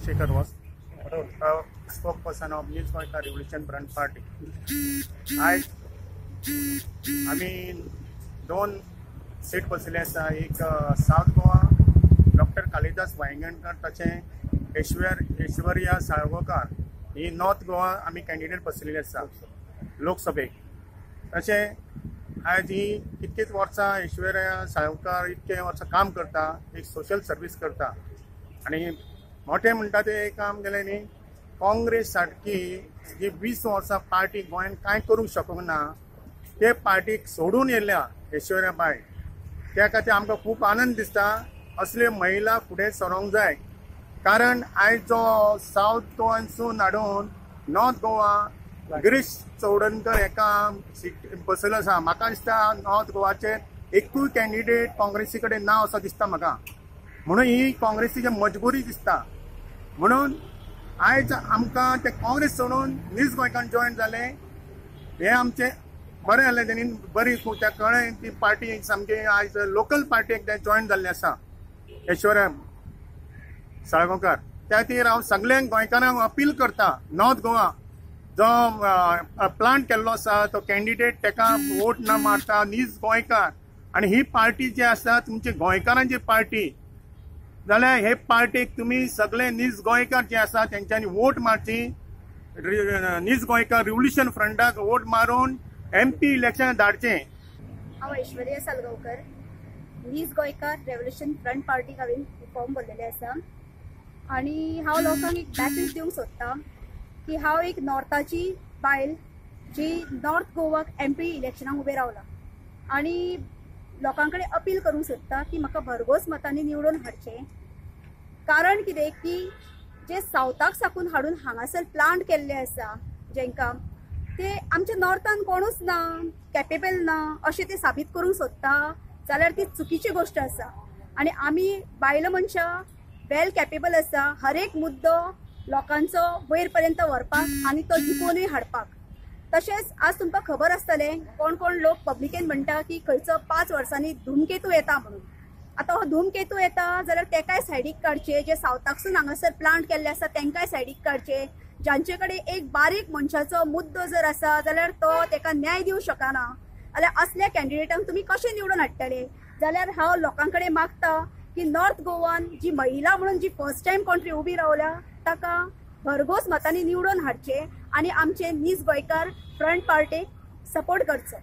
Shekhar was spokesperson of Nij Goenkar Revolution Front Party. आयज आमी 2 seat बसयल्ले आसा. एक सावथ गोवा डॉक्टर कालिदास वायंगणकर, तशें ऐश्वर्या साळगांवकार ही नॉर्थ गोवा आमी कॅन्डिडेट बसयलेली आसा लोकसभेक. तशें आयज ही कितकीच वर्सां ऐश्वर्या साळगांवकार इतके वर्सां काम करता, एक सोशल सर्वीस करता. आनी मोठें म्हणटा तें काम केलें न्ही, काँग्रेस सारकी जी 20 वर्सां पार्टी गोंयान कांय करूंक शकूंक ना ते पार्टीक सोडून येयल्या ऐश्वर्या बाय. त्या खातीर आमकां खूब आनंद दिसता. असले महिला फुडें सरोंक जाय, कारण आयज जो सावथ गोवानसून हाडून नॉर्थ गोवा गिरीश चोडणकर हेका सीट बसयलो आसा. म्हाका दिसता नॉर्थ गोवाचेर एकूय कॅन्डिडेट काँग्रेसी कडेन ना असो दिसता म्हाका. म्हणून ही काँग्रेसीची मजबुरी दिसता. म्हणून आयज आमकां ते काँग्रेस सोडून नीज गोंयकार जॉयन जाले हे आमचें बरें जालें. तेणी बरी त्या कळ्ळें ती पार्टी सामकी आयज लोकल पार्टीक ते जॉयन जाल्ले आसा ऐश्वर्या साळगांवकार. त्या खातीर हांव सगळ्यांक गोंयकारांक अपील करता, नॉर्थ गोवा जो प्लांट केल्लो आसा तो कॅन्डिडेट तेका वोट ना मारता नीज गोंयकार. आनी ही पार्टी जी आसा तुमची गोंयकारांची पार्टी जाल्यार हे पार्टीक तुमी सगळे नीज गोंयकार जे आसा तेंच्यांनी वोट मारची. नीज गोंयकार रिव्होल्युशन फ्रंटाक वोट मारून MP election धाडचें. हांव ऐश्वर्या साळगांवकर, नीज गोंयकार रेव्होल्युशन फ्रंट पार्टीक हांवें फॉर्म भरलेलें आसा. आनी हांव लोकांक एक मॅसेज दिवंक सोदतां की हांव एक नॉर्थाची बायल जी नॉर्थ गोवाक MP इलेक्शनाक उबें रावलां आनी लोकां कडेन अपील करूंक सोदता की म्हाका भरघोस मतांनी निवडून हाडचें. कारण कितें की जे सावथाक साकून हाडून हांगासर प्लांट केल्ले आसा जेंकां ते आमच्या नॉर्थान कोणूच ना, कॅपेबल ना अशें ते साबीत करूंक सोदता जाल्यार ती चुकीची गोश्ट आसा. आनी आमी बायल मनशां वेल कॅपेबल आसा हर एक मुद्दो लोकांचो वयर पर्यंत व्हरपाक आनी तो जिखोवनूय हाडपाक. तशेंच आज तुमकां खबर आसतलें कोण कोण लोक पब्लिकेन म्हणटा की खंयचो 5 वर्सांनी धुमकेतू येता म्हणून. आतां हो धुमकेतू येता जाल्यार तेकाय सायडीक काडचे, जे सावथाकसून हांगासर प्लांट केल्ले आसा तेंकाय सायडीक काडचे. जांचे कडेन एक बारीक मनशाचो मुद्दो जर आसा जाल्यार तो तेका न्याय दिवंक शकना जाल्यार असल्या कॅन्डिडेटांक तुमी कशें निवडून हाडटले. जाल्यार हांव लोकां कडेन मागता की नॉर्थ गोवान जी महिला म्हणून जी फर्स्ट टायम कोण तरी उबी रावल्या ताका भरघोस मतांनी निवडून हाडचे आनी आमचे नीज गोंयकार फ्रंट पार्टीक सपोर्ट करचो.